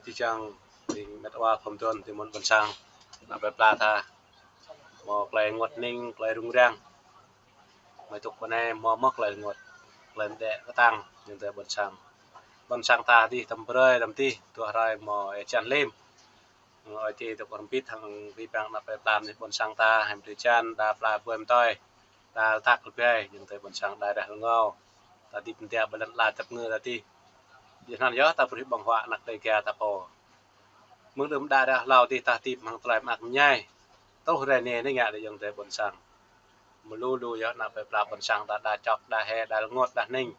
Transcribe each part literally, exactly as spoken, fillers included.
Ti čang, ƀing met wa khom tuan, ti mơ̆n ƀôn sang, ană plơi pla ta. Hmâo tơlơi rơngot hning, tơlơi rŭng răng. Mơ̆ tŭk pơ anai hmâo mơ̆ tơlơi rơngot, tơlơi mơdĕ kơtang, ayŏng adơi ƀôn sang. Ƀôn sang ta dih tơm brơi, tơm dih, tuh rai hmâo ê čan lem. Ơi adai tŭk rơmpit hăng ƀing ană plơi pla anai ƀôn sang ta, hăm tui čan, đa pla ƀuăm tơi, đa tăk lơbei, ayŏng adơi ƀôn sang đa rah rơngau. Ta dip mơdia ƀơi lŏn ala tơp ngơ ta dih. Dih anŭn yơh ta brơi ƀơ̆ng huă ană Dêga ta pô. Mơ̆ng đưm đă rah hlâo dih ta dip hăng tơlơi mơak mơñai. Truh hrơi anai ngă đơi ayŏng adơi ƀôn sang. Mơ̆ lu lu yơh ană plơi pla ƀôn sang ta đa čŏk, đa hê, đa rơngot, đa hning.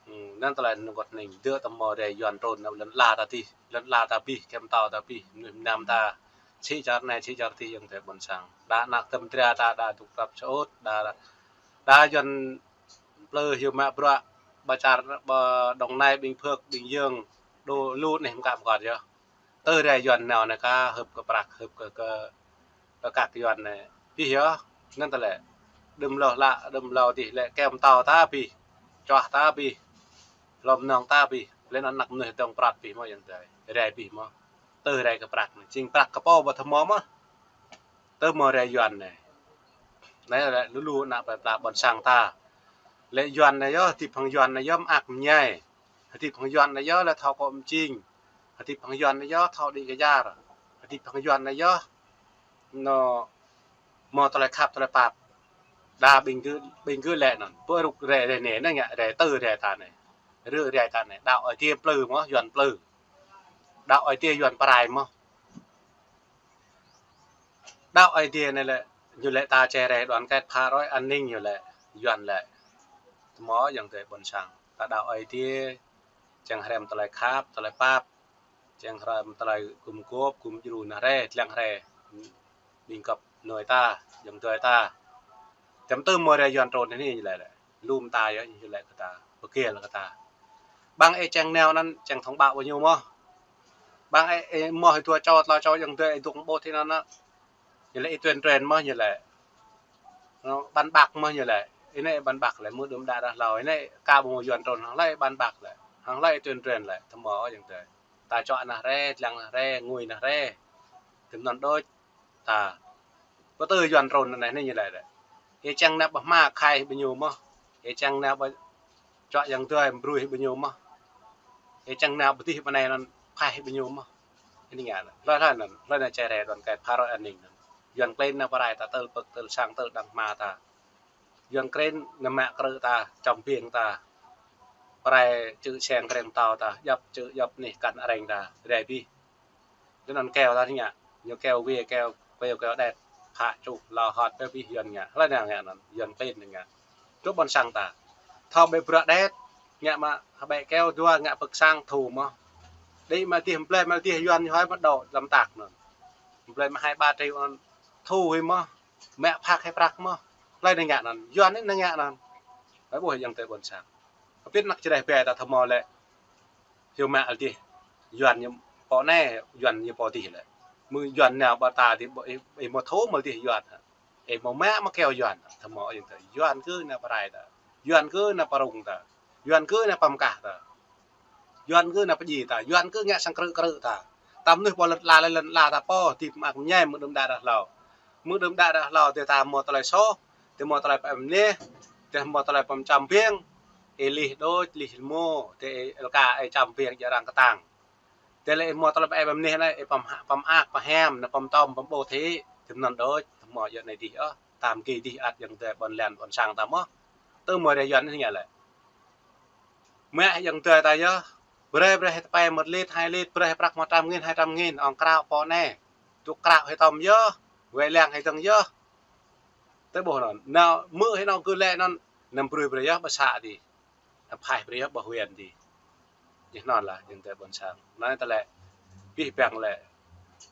Hmm, anŭn tơlơi rơngot hning, dơ̆ tơm hmâo rai Yuan trŭn nao lŏn ala ta dih, lŏn ala ta abih, kơm tao ta abih, mơnuih mơnam ta. Sĭ čar anai, sĭ čar dih ayŏng adơi ƀôn sang. Đa ană tơm dra ta, đa dŏ prăp sơut, đa, đa Yuan plư hyu mă bruă, ƀă čar, ƀă Đồng Nai, ƀing Phước, ƀing Yơng, đô lu anai hmâo kăm kơt yơh. Tơ rai Yuan nao anai ka hưp kơ prăk, hưp kơ, kơ, kơ kăk Yuan anai. Abih yơh, anŭn tơlơi. Đưm hlâo lă, đưm hlâo dih lĕ kơm tao ta abih, čuah ta abih, hlŏm nong ta abih, lĕ ană mơnuih dŏng prăt abih mơ̆ ayŏng adơi. Rai abih mơ̆. Tơ rai kơ prăk anai. Jing prăk kơ pô ƀu tơm hmâo mơ̆. Tơ hmâo rai Yuan anai. Anai lĕ lu lu ană plơi pla ƀôn sang ta. Lĕ Yuan anai yơh, dip hăng Yuan anai yơh mơak mơñai. Dip hăng Yuan anai yơh lĕ thâo kơ mơjing. Dip hăng Yuan anai yơh thâo đĭ kơyar. Dip hăng Yuan anai yơh nao hmâo tơlơi khăp tơlơi pap. Đa ƀing gơ̆, ƀing gơ̆ lĕ anŭn. Pơ rŭk rai, rai anai, anai ngă rai tơ rai ta anai. Rơ rai ta anai. Đaŏ Ơi Adai plư mơ̆, Yuan plư. Đaŏ Ơi Adai Yuan pơrai mơ̆. Đaŏ Ơi Adai anai lĕ, ñu lĕ ta čơrai đoàn kết phá rối an ninh ñu lĕ, Yuan lĕ. Tơm hmâo ayŏng adơi ƀôn sang. Ta đaŏ Ơi Adai, čang hrăm tơlơi khăp, tơlơi pap, čang hrăm tơlơi gum gôp, gum djru ană rai, lăng rai, ƀing gŏp anai ta, ayŏng adơi ta. Tơm tơ hmâo rai Yuan trŭn anai ñu lĕ lĕ. Lŏm ta yơh, ñu lĕ kơ ta, pơkĕl kơ ta. Ƀăng ê čang nao anŭn, čang thông báo ƀơi ñu mơ̆. Ƀăng ê, ê mơ̆ hơdua čô, tlâo čô ayŏng adơi ê dŏ ƀô̆ thĭ anŭn anŭn. Ñu lĕ ê tuyên truyền mơ̆ ñu lĕ. Anŭn, bàn bạc mơ̆ ñu lĕ. Ê anai bàn bạc lĕ, mơ̆ng đưm đă rah hlâo. Ê anai ka ƀu hmâo Yuan trŭn hăng hlơi bàn bạc lĕ. Hăng hlơi ê tuyên truyền lĕ, tơm hmâo ayŏng adơi. Ta čuă ană rai, lăng ană rai, ngui ană rai. Tơm anŭn đôč. Ta. Pơtơ Yuan trŭn anai anai ñu lĕ lĕ. Ê čang nao ƀă hma khai ƀơi ñu mơ̆. Ê čang nao ƀă čuă ayŏng adơi brui ƀơi ñu mơ̆. Ê čang nao ƀă dih ƀă anai anŭn khai ƀơi ñu mơ̆. Anai ngă anŭn. Hlơi hlơi anŭn. Hlơi nao čơrai đoàn kết phá rối an ninh anŭn. Yuan klin nao pơrai ta tơl pơ̆k, tơl sang, tơl đang hma ta. Yuan klin nao mă krư̆ ta, čăm biêng ta. Pơrai čư̆ seng krem tao ta, djŏp čư̆ djŏp anih kăn areng ta, rai abih. Tui anŭn keo ta ngă, ñu keo wê, keo, keo, keo đet, phă čuh, hlâo hơt pơ abih Yuan ngă, hlơi nao ngă anŭn, Yuan klin ngă. Truh ƀôn sang ta. Thâo ƀĕ bruă đet, ngă mă, ƀĕ keo dua, ngă pơ̆k sang thu mơ̆. Đĭ mă dih, mơblơi mă dih Yuan ñu hơi mă đôč lăm tăk anŭn. Mơblơi mă hai ba triệu anŭn, thu hơi mơ̆, mă phak hơi prăk mơ̆. Hlơi nao ngă anŭn, Yuan anai nao ngă anŭn. Ƀai ƀuh ayŏng adơi ƀôn sang. Kơ pit ană čơrai ƀe ta tơm hmâo lĕ. Hyu mă adih. Yuan ñu pô anai, Yuan ñu pô dih lĕ. Mơ̆ Yuan nao ƀă ta dih, ƀă ê, ê hmâo thâo mă adih Yuan. Ê hmâo mă mă keo Yuan. Tơm hmâo ayŏng adơi. Yuan gơ̆ nao pơrai ta. Yuan gơ̆ nao pơrŭng ta. Yuan gơ̆ nao pơmkah ta. Yuan gơ̆ nao pơdjai ta, Yuan gơ̆ ngă sang krư̆ krư̆ ta. Ta mơnuih ƀơi lŏn ala lĕ lŏn ala ta pô, dip mơak mơñai mơ̆ng đưm đă rah hlâo. Mơ̆ng đưm đă rah hlâo, tơ ta hmâo tơlơi soh, tơ hmâo tơlơi pơmơneh, tơ hmâo tơlơi pơčăm biêng, ê lih đôč, lih rơmô, tơ ê lka ê čăm biêng djă arăng kơtang. Tơ lĕ ê hmâo tơlơi pơmơneh anai, ê pơm-, pơmơak, pơhiam, nao pơmtŏm, pơƀôh thĭ, tơ anŭn đôč, tơ hmâo yơh anai dih ôh, tam ki dih ăt ayŏng adơi ƀôn lan ƀôn sang ta mơ̆. Tơ hmâo rai Yuan anai ngă lĕ. Mă ayŏng adơi ta yơh. Brơi, brơi hơi tơpai một lít, hai lít, brơi hơi prăk một trăm nghìn, hai trăm nghìn, ŏng krao pô anai. Tŭ krao hơi tơm yơh, wai lăng hơi dơ̆ng yơh. Tơ ƀuh anŭn, nao mơ̆ hơi nao gơ̆ lĕ anŭn, năm brơi brơi yơh ƀă să dih. Năm phaih brơi yơh ƀă huyện dih. Dih anŭn lah, ayŏng adơi ƀôn sang. Anai tơlơi. Abih bang lĕ.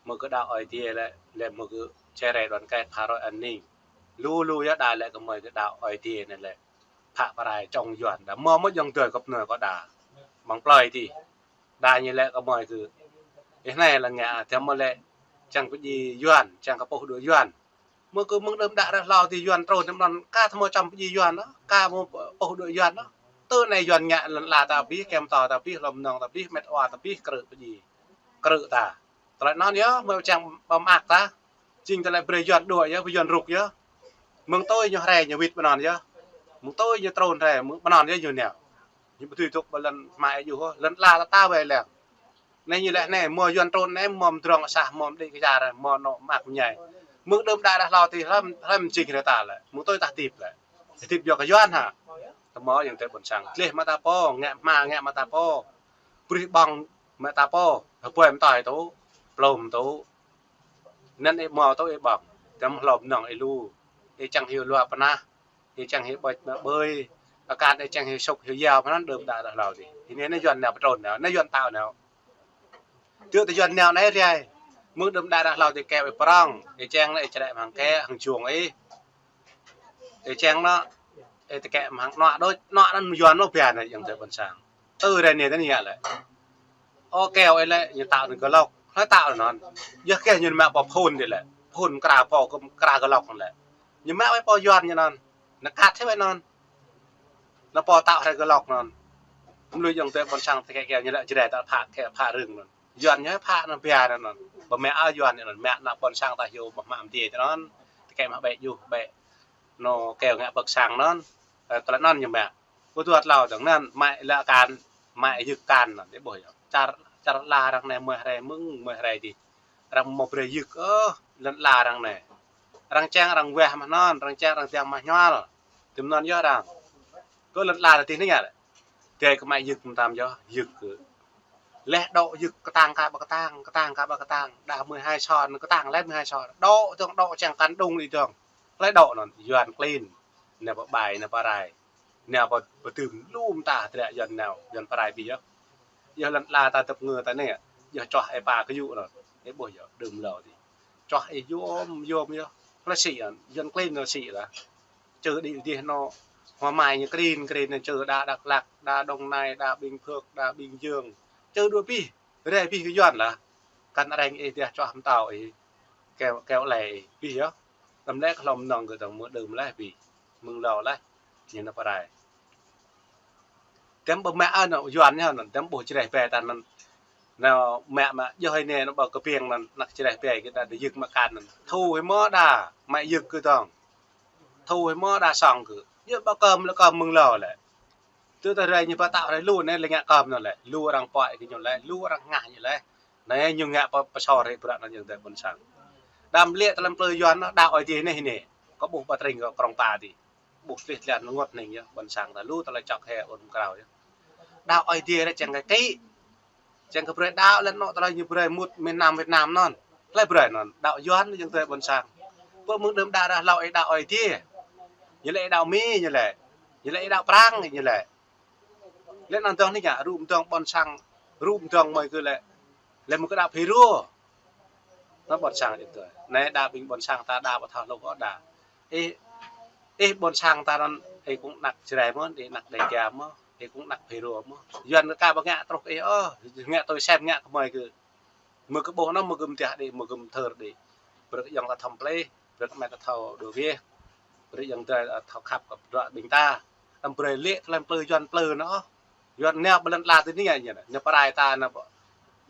Mơ̆ gơ̆ đaŏ Ơi Adai lĕ, lĕ mơ̆ gơ̆ čơrai đoàn kết phá rối an ninh. Lu lu yơh đa lĕ gơmơi gơ̆ đaŏ Ơi Adai anai lĕ. Phă pơrai čŏng Yuan đa. Hmâo mơ̆ ayŏng adơi gŏp anai kơ đa. Mơ̆ng plơi dih. Đa ñu lĕ gơmơi gơ̆. Ih anai lĕ ngă, tơ hmâo lĕ čang pơdjai Yuan, čang kơ pŏh đuaĭ Yuan. Mơ̆ gơ̆ mơ̆ng đưm đă rah hlâo dih Yuan trŭn tơ anŭn, ka tơ hmâo čăm pơdjai Yuan ôh, ka hmâo pŏh đuaĭ Yuan ôh. Tơ anai Yuan ngă lŏn ala ta abih, kơm tâo ta abih, hlŏm nong ta abih, met wa ta abih, krư̆ pơdjai. krư̆ ta. Tơlơi anŭn yơh, mơ̆ čang ƀăm ak ta. Jing tơlơi brơi Yuan đuaĭ yơh, brơi Yuan rŭk yơh. Mơ̆ng tui ñu hrĕ ñu wĭt ƀơi anŭn yơh. Mơ̆ng tui ñu trŭn hrĕ, mơ̆ng ƀơi anŭn yơh ñu nao. Ñu ƀu dưi dŏ ƀơi lŏn hmua ih yơh, lŏn ala ta ta wai lăng. Anai ñu lĕ anai, mơ̆ Yuan trŭn anai, mơ̆ mơdrŏng sah, mơ̆ đĭ kơčar, mơ̆ nô mă ak mơñai. Mơ̆ng đưm đă đah hlâo tih, hlăm, hlăm jing hrĕ ta lĕ. Mơ̆ng tui ta hơdip lĕ. Hơdip yua kơ Yuan hă. Tơma yang tơi ƀôn sang. Gleh mă ta pô, ngă hma, ngă mă ta pô. Brih ƀơ̆ng mă ta pô, hơpơi mơtơi tŭ, plŏm tŭ. Anŭn ih mơ̆ tŭ ih ƀơ̆ng, tơm hlŏm nong ih lu. Ih čang hyu lua pơnah, ih čang hyu ƀơ̆t mă ƀơi, akan ih čang hyu sŭk hyu yao, pơnăn đưm đă đah hlâo tih. Ih anai anai Yuan nao pơtrŭn nao, anai Yuan tao nao. Tui tơ Yuan nao anai rai. Mơ̆ng đưm đă đah hlâo tih kĕ ih prŏng, ih čang lĕ ih črĕ mă hăng kĕ, hăng jung ih. Ih čang lĕ, ih tơkĕ mă hăng nua đôč, nua anŭn Yuan lŏ biă anai yang tơi ƀôn sang. Tơ rai anai tơ anai lĕ. Ơ keo ih lĕ, ñu tao anŭn kơlŏk. Hlơi tao anŭn. Yua kơ ñu mă pô phun dih lĕ. Phun kra pô kơ kra kơlŏk anŭn lĕ. Ñu mă wai pô Yuan ñu anŭn. Nao kăt hĭ wai anŭn. Nao pô tao hrĕ kơlŏk anŭn. Mơ̆ lu yang tơi ƀôn sang tơkĕ keo ñu lĕ Jrai ta phă kĕ phă rưng anŭn. Yuan ñu phă anŭn biă anŭn. Ƀu mă ơ Yuan anŭn, mă ană ƀôn sang ta hyu ƀu mă mơ̆n tih anŭn. Tơkĕ mă ƀĕ juh ƀĕ. Nô keo ngă pơk sang anŭn. Ơ, tơlơi anŭn ñu mă. Ƀu tuăt hlâo dơ̆ng anŭn, mă lĕ akan, mă yơk akan anŭn, ih ƀuh yơh. Čar, čar ala arăng anai mơ̆ hrĕ mơ̆ng, mơ̆ hrĕ dih. Arăng mơ̆ brơi yơk, ơ, lŏn ala arăng anai. Arăng čang arăng weh mă anŭn, arăng čang arăng tiang mă ñuăl. Tơm anŭn yơh arăng. Kơ lŏn ala tih anai ngă lĕ. Tơi kơ mă yơk mơtam yơh, yơk kơ. Leh dŏ yơk kơtang ka ƀă kơtang, kơtang ka ƀă kơtang. Đa mười hai son, kơtang leh mười hai son. Dŏ dơ̆ng dŏ čang kăn đŭng đĭ dơ̆ng. Leh dŏ anŭn, Yuan klin. Nao pơ ƀai, nao pơ rai. Nao pơ, pơtưm lŏm ta hơdră Yuan nao, Yuan pơrai bih yơh. Yơh lŏn ala ta tơp ngơ ta anai, yơh čoh ih pă kơyŭ anŭn. Ih ƀuh yơh, đưm hlâo tih. Čoh ih yôm, yôm yơh. Hlơi sĭ anŭn, Yuan klin anŭn sĭ lah. Čơ đĭ dih anŭn, hmua mai ñu krin, krin anŭn čơ đa Dak Lak, đa Đồng Nai, đa Bình Phước, đa Bình Dương. Čơ đuaĭ bih, rai bih kơ Yuan lah. Kăn areng ih dih čoh mơtâo ih. Keo, keo lĕ ih, bih yơh. Tơm lĕ kơ hlŏm nong kơ tơm mơ̆ đưm leh bih. Mơ̆ng hlâo leh. Ñu nao pơrai. Tơm ƀu mă anŭn Yuan ñu anŭn, tơm ƀuh Jrai ƀe ta anŭn. Nao mă mă, yơh ih anai nao ƀă kơ piêng anŭn, ană Jrai ƀe kơ ta dŏ yơk mă akan anŭn. Thu hĭ mơ̆ đa, mă yơk kơ dơ̆ng. Thu hĭ mơ̆ đa song kơ. Yơh ƀă kơm lĕ kơm mơ̆ng hlâo lĕ. Tui tơ rai ñu pơtao rai lu anai lĕ ngă kơm anŭn lĕ. Lu arăng pơai kơ ñu lĕ, lu arăng hngah ñu lĕ. Anai ñu ngă pơ, pơsor hĭ bruă anŭn yang tơi ƀôn sang. Đăm lĕ tơlơi plư Yuan anŭn, đaŏ Aê Diê anai hĭ anai. Kơ ƀuh pơtring kơ krong pa dih. Ƀuh tlih tlan ngŏt anai yơh, ƀôn sang ta lu tơlơi čŏk hĕ ôn krao yơh. Đaŏ Aê Diê anai čang kơ kĭ. Čang kơ brơi đaŏ lĕ anŏ tơlơi ñu brơi mŭt miền Nam Việt Nam anŭn. Hlơi brơi anŭn, đaŏ Yuan yang tơi ƀôn sang. Pơ mơ̆ng đưm đă đah hlâo ih đaŏ Aê Diê. Ñu lĕ ih đaŏ Mi, ñu lĕ. Ñu lĕ ih đaŏ Prang, ñu lĕ. Lĕ anŭn dơ̆ng anai ngă, rŭ mơ̆ dơ̆ng ƀôn sang, rŭ mơ̆ dơ̆ng mơi kơ lĕ. Lĕ mơi kơ đaŏ Phi Rô. Anŭn ƀôn sang ih tơi. Anai đa ƀing ƀôn sang ta đa ƀu thâo hlôh ôh đa. Ih, ih ƀôn sang ta anŭn, ih kŭng ană Jrai mơ̆n, ih ană Dêga mơ̆n, ih kŭng ană Phi Rô mơ̆n. Yuan kơ ka ƀu ngă truh ih ôh, ngă tui sem ngă kơ mơi kơ. Mơi kơ ƀuh anŭn, mơi kơ mơtiah đĭ, mơi kơ mơthơr đĭ. Brơi kơ ayŏng ta thâo plih, brơi kơ amai ta thâo đuaĭ weh. Brơi ayŏng ta thâo khăp kơ bruă ƀing ta. Đăm brơi lĕ tơlơi plư Yuan plư anŭn ôh. Yuan nao ƀơi lŏn ala tơ anai ñu, ñu pơrai ta, ñu pơ,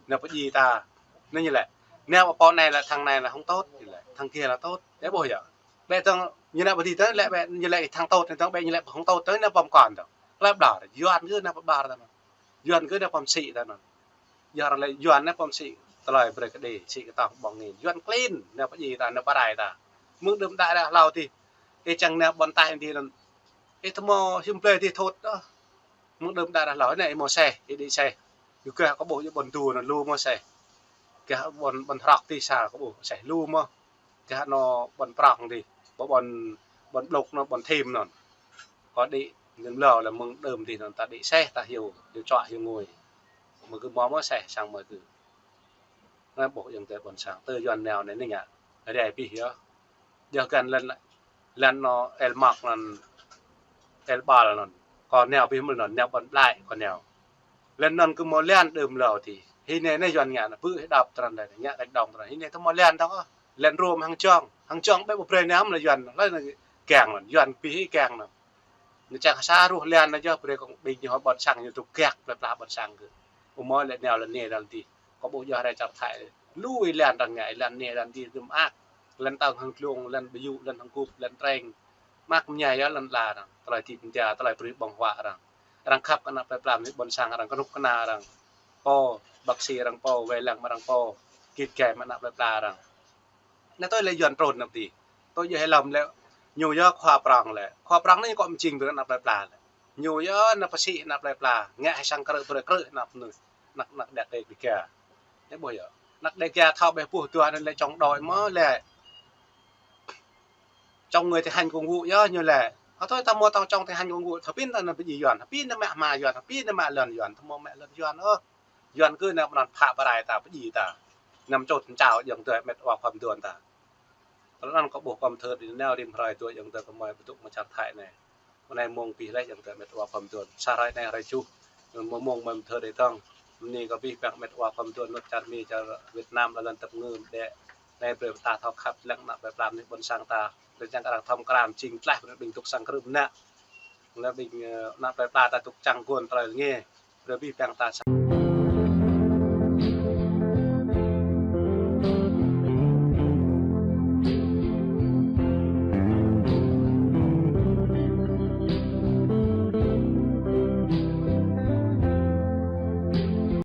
ñu pơdjai ta. Anai ñu lĕ. Nao ƀơi pô anai lĕ, thang anai lĕ hŏng tôt, ñu lĕ. Thang kia lĕ tôt. Ih ƀuh yơh. Ƀĕ tơ̆ng ñu nao ƀơi dih tơ, lĕ ƀĕ ñu lĕ thang tôt, tơ̆ng ƀĕ ñu lĕ hŏng tôt tơ, nao pơm kon tơ. Hlơi ƀlŏr, Yuan kơ nao pơƀar ta anŭn. Yuan kơ nao pơm sĭ ta anŭn. Yua arăng lĕ Yuan anai pơm sĭ tơlơi brơi kơ đe, sĭ kơtŏng ƀơ̆ng angĭn. Yuan klin, nao pơdjai ta, nao pơrai ta. Mơ̆ng đưm đă đah hlâo tih. Ih čang nao ƀôn taih tih anŭn. Ih tơma hiư̆m blơi tih thut ôh. Mơ̆ng đưm đă đah hlâo anai ih mơ̆ seh, ih đĭ seh. Yua kơ kơ ƀuh yua ƀôn du anŭn lu mơ̆ seh. Kơ ƀôn, ƀôn hrŏk tih sa kơ ƀuh seh lu mơ̆. Kơ anŏ ƀôn prŏng tih. Ƀôn, ƀôn, ƀôn blŭk anŭn, ƀôn thim anŭn. Kơ đĭ, đưm hlâo lĕ mơ̆ng đưm tih anŭn ta đĭ seh ta hyu, hyu čuă hyu ngui. Mơi kơ mơ̆ mơ̆ seh sang mơi kơ. Anai ƀuh ayŏng adơi ƀôn sang, tơ Yuan nao anai anai ngă, rai bih yơh. Yơh găn lăn, lăn anŏ El Mok anŭn, El Bal anŭn. Kơ nao bih mơ̆l anŭn, nao ƀôn blai kơ nao. Lăn anŭn kơ mơ̆ lăn đưm hlâo tih. Hĭ anai anai Yuan ngă anŭn, bư̆ hĭ đŏp tơrăn anai, ngă kăč đŏng tơrăn. Hĭ anai tơmơ̆ lăn dơ̆ng ôh. Lăn rum hăng čong, hăng čong ƀĕ ƀu brơi nao mơ̆ lĕ Yuan, lĕ anŭn kiăng anŭn, Yuan bih hĭ kiăng anŭn. Anŭn čang sa ruh lăn anŭn yơh brơi kơ ƀing ñu ƀôn sang ñu tŭ kiăk plơi pla ƀôn sang kơ. Ơ mơ̆ lĕ nao lăn anai lăn tih. Kâo ƀuh yơh rai čar Thái. Lu ih lăn arăng ngă, ih lăn anai, lăn adih, dum ak. Lăn tơng hăng glông, lăn ƀu yŭ, lăn hăng gŭp, lăn treng. Mă kơ mơñai yơh lăn ala arăng. Tơlơi tip mơdia, tơlơi brơi ƀơ̆ng huă arăng. Arăng khăp kơ ană plơi pla mơnuih ƀôn sang arăng, kơnuk kơna arăng. Pô, bác sĩ arăng pô, wai lăng arăng pô. Git gai mă ană plơi pla arăng. Anai tui lĕ Yuan trŭn anai pơ adih. Tui yơh hlăm lĕ. Ñu yơh khua prŏng lĕ. Khua prŏng anai kâo mơjing brơi ană plơi pla lĕ. Ñu yơh ană pơsĭ ană plơi pla. Ngă hai sang krư̆ brơi krư̆ ană mơnuih. Ană, ană đek đek Dega. Lĕ ƀuh yơh. Ană Dega thâo ƀĕ puh dua anai lĕ chống đối mơ̆ lĕ. Chống người thi hành công vụ yơh ñu lĕ. Hơtui ta mơ̆ tong chống thi hành công vụ. Thâo pin ta ană pơdjai Yuan. Thâo pin ta mă hma Yuan. Thâo pin ta mă lŏn Yuan. Thâo mơ̆ mă lŏn Yuan ôh. Yuan kơ ană pơnăn phă pơrai ta pơdjai ta. Anăm čut čao ayŏng adơi met wa khua mơduôn ta. Tơlơi anŭn kâo ƀuh kơ mơthưr đĭ nao rĭm hrơi tui ayŏng adơi kơ mơi pơdŏng mơčar Thái anai. Mơnai mông abih laih ayŏng adơi met wa khua mơduôn. Sa hrơi anai hrơi tơjuh. Mơ̆ng mông mơi mơthưr đĭ tong. Mơnai kâo abih ƀing met wa khua mơduôn nut čar Mi čar Việt Nam lŏn tơpơngư̆ mơdĕ. Anai brơi ta thâo khăp lăng ană plơi pla mơnuih ƀôn sang ta. Lĕ čang arăng thâo mơkra mơjing tlaih brơi ƀing dŏ sang krư̆ mơnă. Lĕ ƀing, ơ, ană plơi pla ta dŏ čang gôn tơlơi rơngiă. Brơi abih ƀing ta sa